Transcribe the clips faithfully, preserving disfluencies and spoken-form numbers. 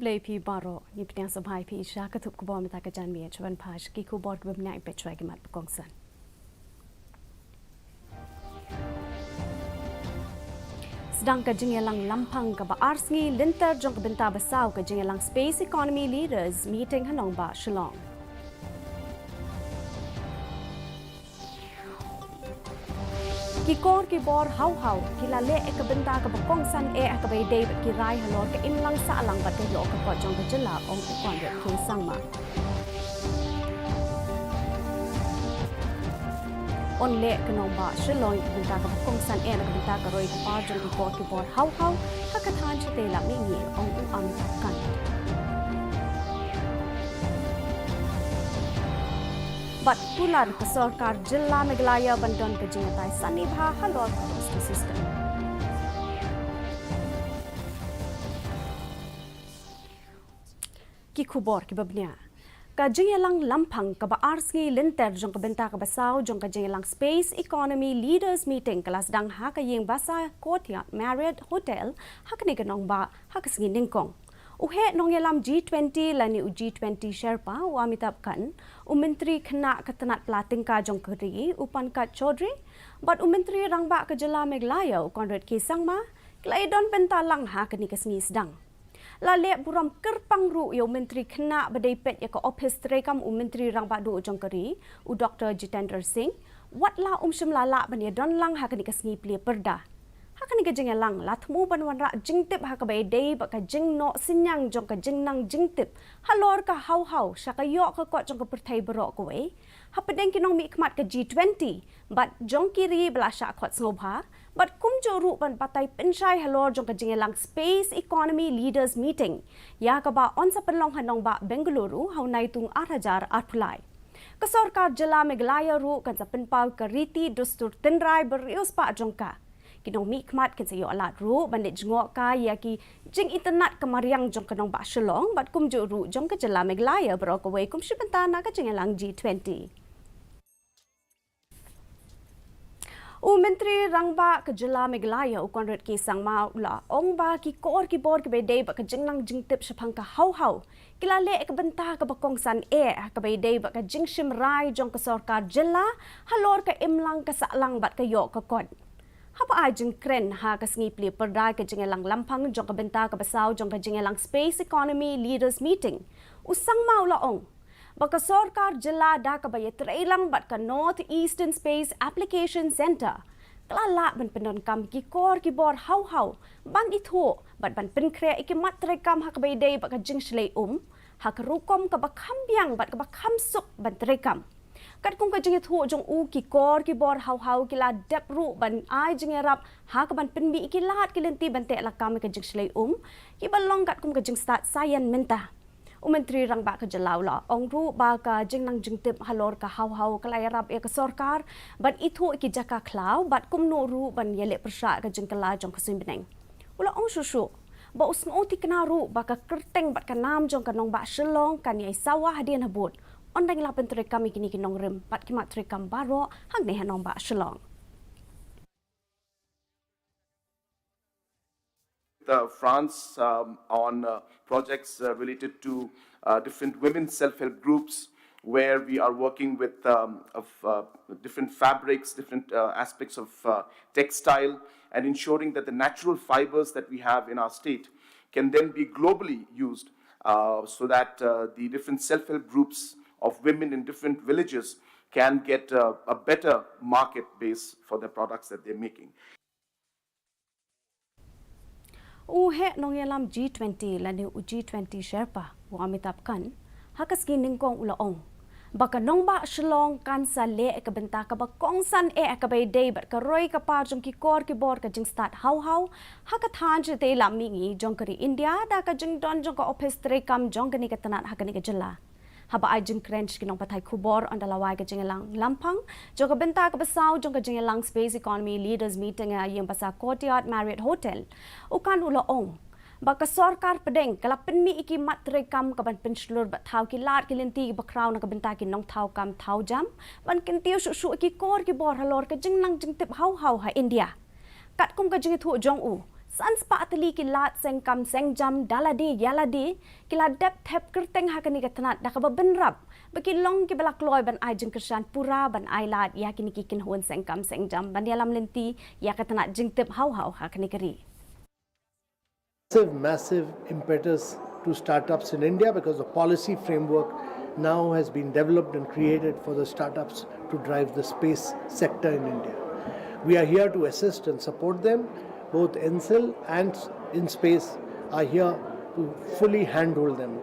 Khublei phi baroh, ngi pdiang sngewbha ïa phi sha ka thup khubor mynta ka janmiet. Shuwa ban peit ki khubor kiba bniah, peit shuwa ki mat ba kongsan. Sdang ka jingïalang lamphang kaba ar sngi lynter jong ka bynta ba saw, ka jingïalang Space Economy Leaders Meeting ha nongbah Shillong. Ki kor ki bor haw haw ki la leh ïa ka bynta kaba kongsan eh ha kaba ïadei bad ki rai halor ka imlang sahlang bad ka ïoh ka kot jong ka jylla, ong u Conrad K Sangma. Yn leh ka nongbah Shillong ïa ka bynta kaba kongsan eh na ka bynta ka roi ka par jong ki kor ki bor haw haw ha ka thaiñ shatei lam mihngi, ong u Amitabh Kant. Bad kular ka sorkar jylla Meghalaya ban don ka jingïatai sani bha halor ka roster system. Ki khubor kiba bniah. Ka jingïalang lamphang kaba ar sngi lynter jong ka bynta kaba saw jong ka jingïalang Space Economy Leaders Meeting ka la sdang ha ka ïing basa Courtyard Marriott Hotel ha kane ka nongbah ha ka sngi nyngkong. U heh nongïalam G twenty lane u G twenty Sherpa, u Amitabh Kant, u Myntri Khynnah ka tnat pla tyngka jong ka ri, u Pankaj Chaudhary, bad u Myntri Rangbah ka jylla Meghalaya, u Conrad K Sangma, ki la ïadon bynta lang ha kane ka sngi sdang. La leh burom kyrpang ruh ïa u Myntri Khynnah ba dei peit ïa ka ophis treikam u Myntri Rangbah Duh jong ka ri, u Doctor Jitendra Singh, wat la um shym la lah ban ïadon lang ha kane ka sngi plie pyrda. Ha kane ka jingïalang la thmu ban wanrah jingtip ha kaba ïadei bad ka jingnoh synñiang jong ka jingnang jingtip halor ka haw haw sha ka ïoh ka kot jong ka pyrthei baroh kawei hapdeng ki nongmihkhmat ka G twenty bad jong ki ri ba la shah khot sngewbha, bad kumjuh ruh ban batai pynshai halor jong ka jingïalang Space Economy Leaders Meeting ïa kaba yn sa pynlong ha nongbah Bengaluru ha u Naitung ar hajar arphew lai. Ka sorkar jylla Meghalaya ruh kan sa pynpaw ka riti dustur tynrai briew spah jong ka. Ki nongmihkhmat kin sa ïoh lad ruh ban leit jngoh kai ïa ki jingitynnad ka mariang jong ka nongbah Shillong bad kumjuh ruh jong ka jylla Meghalaya baroh kawei kum shi bynta na ka jingïalang G twenty. U Myntri Rangbah ka jylla Meghalaya, u Conrad K Sangma, u la ong ba ki kor ki bor kiba ïadei bad ka jingnang jingtip shaphang ka haw haw ki la leh ïa ka bynta kaba kongsan eh ha kaba ïadei bad ka jingshim rai jong ka sorkar jylla halor ka imlang ka sahlang bad ka ïoh ka kot. Haba ai jingkren ha ka sngi plie pyrda ka jingïalang lamphang jong ka bynta kaba saw jong ka jingïalang Space Economy Leaders Meeting, u Sangma u la ong ba ka sorkar jylla da kaba ïatreilang bad ka North Eastern Space Application Centre ka la lah ban pyndonkam ki kor ki bor haw haw ban ithuh bad ban pynkhreh ïa ki mat treikam ha kaba ïadei bad ka jingshlei um ha ka rukom kaba kham biang bad kaba kham suk ban treikam. Katkum ka jingithuh jong u, ki kor ki bor haw haw ki la dep ruh ban ai jingïarap ha kaban pynmih ïa ki lad ki lynti ban teh lakam ïa ka jingshlei um kiba long katkum ka jingstad saian mynta. U Myntri Rangbah ka jylla u la ong ruh ba ka jingnang jingtip halor ka haw haw ka la ïarap ïa ka sorkar ban ithuh ïa ki jaka khlaw bad kumno ruh ban ïaleh pyrshah ïa ka jingkylla jong ka suiñ bneng. U la ong shuh shuh ba u sngew thikna ruh ba ka kyrteng bad ka nam jong ka nongbah Shillong kan ïai sawa hadien habud ynda ngi la pyntreikam ïa kine ki nongrim bad ki mat treikam baroh hangne ha nongbah Shillong. uh, France um, on uh, projects uh, related to uh, different women self-help groups, where we are working with um, of, uh, different fabrics, different uh, aspects of uh, textile, and ensuring that the natural fibers that we have in our state can then be globally used uh, so that uh, the different self-help groups of women in different villages can get uh, a better market base for the products that they're making. U heh nongïalam G twenty lane u G twenty Sherpa, u Amitabh Kant, ha ka sngi nyngkong u la ong ba ka nongbah Shillong kan sa leh ïa ka bynta kaba kongsan eh ha kaba ïadei bad ka roi ka par jong ki kor ki bor ka jingstad haw haw ha ka thaiñ shatei lam mihngi jong ka ri India da ka jingdon jong ka ophis treikam jong kane ka tnat ha kane ka jylla. Haba ai jingkren sha ki nongpathai khubor ynda la wai ka jingïalang lamphang jong ka bynta kaba saw jong ka jingïalang Space Economy Leaders Meeting ha ïing basa Courtyard Marriott Hotel, u Kant u la ong ba ka sorkar pdeng ka la pynmih ïa ki mat treikam kaban pynshlur bad thaw ki lad ki lynti kiba khraw na ka bynta ki nongthaw kam thaw jam ban kyntiew shuh shuh ïa ki kor ki bor halor ka jingnang jingtip haw haw ha India. Katkum ka jingithuh jong u, San spah tylli ki lad seng kam seng jam da lade ïa lade ki la dep thep kyrteng ha kane ka tnat da kaba bynrap ba ki long kiba la kloi ban ai jingkyrshan pura ban ai lad ïa kine ki kynhun seng kam seng jam ban ïalam lynti ïa ka tnat jingtip haw haw ha kane ka ri. Massive, massive impetus to startups in India because the policy framework now has been developed and created for the startups to drive the space sector in India. We are here to assist and support them. Both N SIL and InSpace are here to fully handhold them.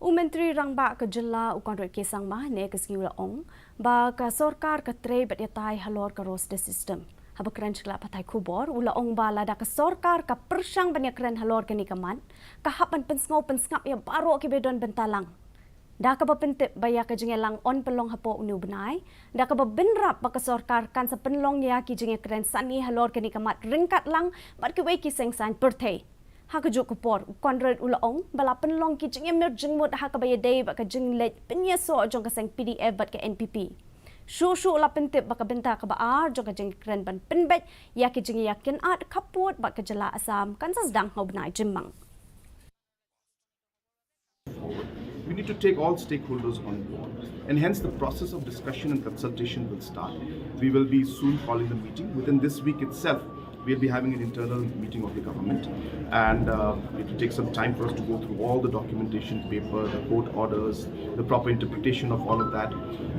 U Myntri Rangbah ka Jylla u Conrad K Sangma ne ka sngi u la ong ba ka sorkar ka trei bad ïatai halor ka roster system. Haba kren sha ki lad pathai khubor u la ong ba lada ka sorkar ka pyrshang ban ïakren halor kane ka mat, ka hap ban pynsngew pynsngap ïa baroh kiba don bynta lang. Da kaba pyntip ba ïa ka jingïalang yn pynlong hapoh une u bnai, da kaba bynrap ba ka sorkar kan sa pynlong ïa ki jingïakren sani halor kane ka mat ryngkat lang bad kiwei ki seng saiñ pyrthei. Ha kajuh ka por u Conrad u la ong ba la pynlong ki jingïamir jingmut ha kaba ïadei bad ka jingleit pynïasoh jong ka seng PDF bad ka NPP. Shuh shuh u la pyntip ba ka bynta kaba ar jong ka jingkren ban pynbeit ïa ki jingïakynad khappud bad ka Jylla Assam kan sa sdang ha u bnai Jymmang. We need to take all stakeholders on board, and hence the process of discussion and consultation will start. We will be soon calling the meeting. Within this week itself, we'll be having an internal meeting of the government, and uh, it will take some time for us to go through all the documentation paper, the court orders, the proper interpretation of all of that.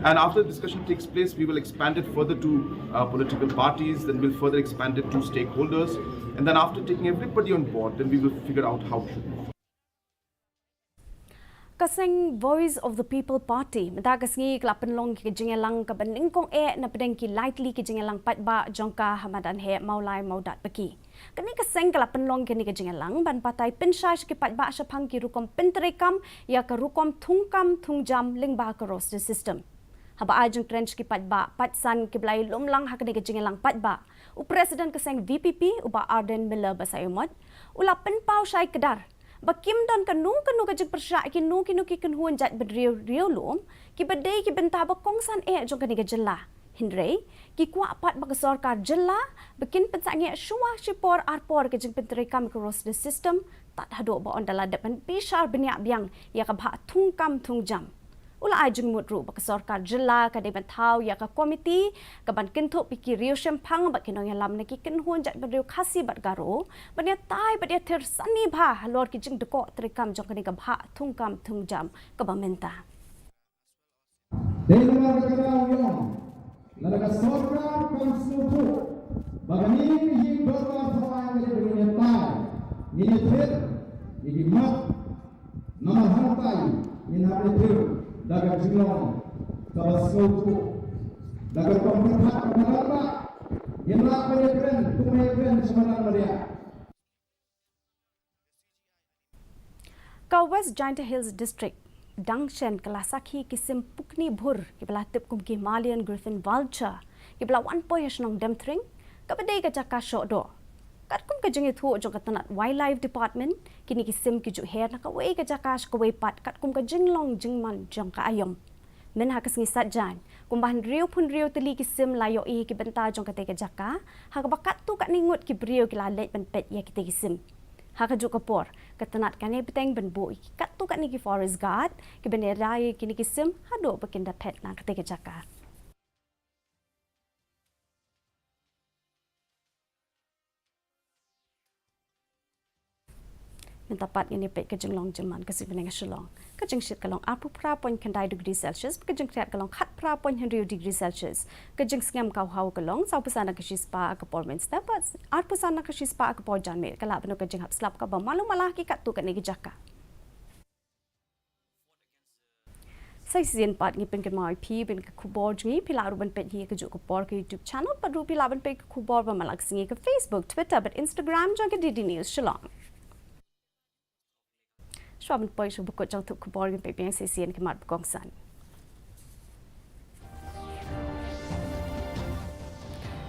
And after the discussion takes place, we will expand it further to uh, political parties, then we'll further expand it to stakeholders. And then after taking everybody on board, then we will figure out how we should move forward. Ka seng Voice of the People Party mynta ka sngi ka la pynlong ki jingïalang kaba nyngkong eh na pdeng ki lai tylli ki jingïalang paidbah jong ka ha madan heh Mawlai Mawdat Paki. Kane ka seng ka la pynlong kane ka jingïalang ban batai pynshai sha ki paidbah shaphang ki rukom pyntreikam ïa ka rukom thungkam thungjam lyngba ka roster system. Haba ai jingkren sha ki paidbah paidsan kiba la ïalum lang ha kane ka jingïalang paidbah, u President ka seng VPP u Bah Ardent Miller Basaiawmoit u la pynpaw shai kdar ba kim don kano kano ka jingpyrshah ïa kino kino ki kynhun jaitbynriew riewlum kiba dei ki bynta ba kongsan eh jong kane ka jylla. Hynrei ki kwah pat ba ka sorkar jylla ba kin pynsangeh shuwa shipor arpor ka jingpyntreikam ka roster system tad haduh ba yn da la dep ban bishar bniah biang ïa ka bhah thungkam thungjam. U la ai jingmut ruh ba ka sorkar jylla ka dei ban thaw ïa ka komiti ka ban kynthup ïa ki riewshemphang bad ki nongïalam na ki kynhun jaitbynriew Khasi bad Garo ban ïatai bad ïathir sani bha halor ki jingdkoh treikam jong kane ka bhah thungkam thungjam kaba mynta. Dei namar kata u ong lada ka sorkar kam sngewthuh ba kane ka ïing dorbar thaw aiñ ka dei ban ïatai, ngin ïathir ïa ki mat. Namar hangtai ngin hap ïathir da ka jinglong kaba sngewthuh, da ka rukom pyrkhat kaba rangbah. Ngin lah ban ïakren kumba ïakren sha madan mariang. Ka West Jaintia Hills District dang shen ka la sakhi ki sim pukni bhur kiba la tip kum ki Himalayan Griffon Vulture kiba la wan poi ha shnong Demthring kaba dei ka jaka shoh doh. Katkum ka jingïathuh jong ka tnat Wildlife Department, kine ki sim ki ju her na kawei ka jaka sha kawei pat katkum ka jinglong jingman jong ka aïom. Mynha ka sngi Saitjaiñ kumba hynriewphew hynriew tylli ki sim la ïohi ha ki bynta jong katei ka jaka ha kaba katto katne ngut ki briew ki la leit ban peit ïa kitei ki sim. Ha kajuh ka por ka tnat kan ïai bteng ban buh ïa ki katto katne ki forest guard kiban ïada ïa kine ki sim haduh ba kin da phet na katei ka jaka. Mynta pat ngin ïa peit ka jinglong jingman ka sngi bneng ha Shillong. Ka jingshit ka long arphew phra point khyndai degree Celsius, ka jingkhriat ka long khatphra point hynriew degree Celsius. Ka jingsngem ka haw ka long sawphew san na ka shispah ha ka por mynstep bad arphew san na ka shispah ha ka por janmiet, ka lah ban long ka jinghap slap kaba malu mala ha ki katto katne ki jaka. Sa shisien pat ngi pynkynmaw ïa phi ba ka khubor jong ngi phi lah ruh ban peit hi ha kajuh ka por ka YouTube channel, bad ruh phi lah ban peit ka khubor ba man la ka sngi ha ka Facebook, Twitter bad Instagram jong ka DD News Shillong. Shuwa ban poi sha ba kut jong ka khubor ngin peit biang sa shisien ki mat ba kongsan.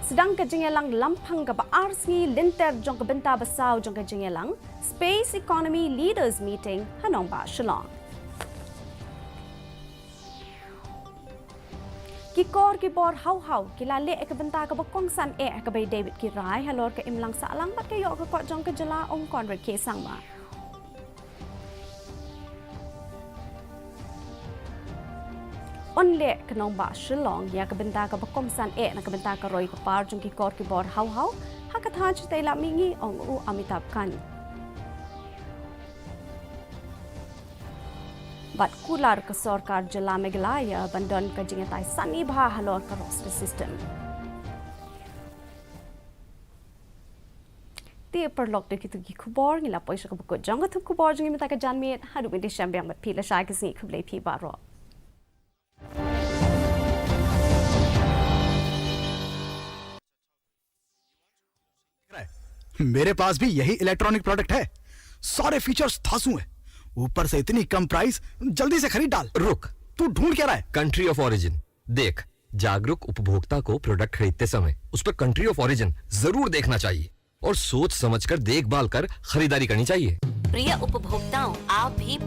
Sdang ka jingïalang lamphang kaba ar sngi lynter jong ka bynta ba saw jong ka jingïalang Space Economy Leaders Meeting ha nongbah Shillong. Ki kor ki bor haw haw ki la leh ka bynta kaba kongsan eh ha kaba ïadei bad ki rai halor ka imlang sahlang bad ka ïoh ka kot jong ka jylla, ong Conrad K Sangma. Un leh ka nongbah Shillong ïa ka bynta kaba kongsan eh na ka bynta ka roi ka par jong ki kor ki bor haw haw ha ka thaiñ shatei lam mihngi, ong u Amitabh Kant. Bad kular ka sorkar jylla Meghalaya ban don ka jingïatai sani bha halor ka roster system. Te paralok, da kito ki khubor ngi la poi sha kaba kut jong ka thup khubor jong ngi mynta ka janmiet. Haduh ban ïashem biang bad phi lashai ka sngi, khublei phi baroh. मेरे पास भी यही इलेक्ट्रॉनिक प्रोडक्ट है। सारे फीचर्स धांसू हैं, ऊपर से इतनी कम प्राइस। जल्दी से खरीद डाल। रुक, तू ढूंढ क्या रहा है? कंट्री ऑफ ओरिजिन। देख, जागरूक उपभोक्ता को प्रोडक्ट खरीदते समय उस पर कंट्री ऑफ ओरिजिन जरूर देखना चाहिए और सोच समझकर देखभाल कर खरीदारी करनी चाहिए। प्रिय उपभोक्ताओं, आप भी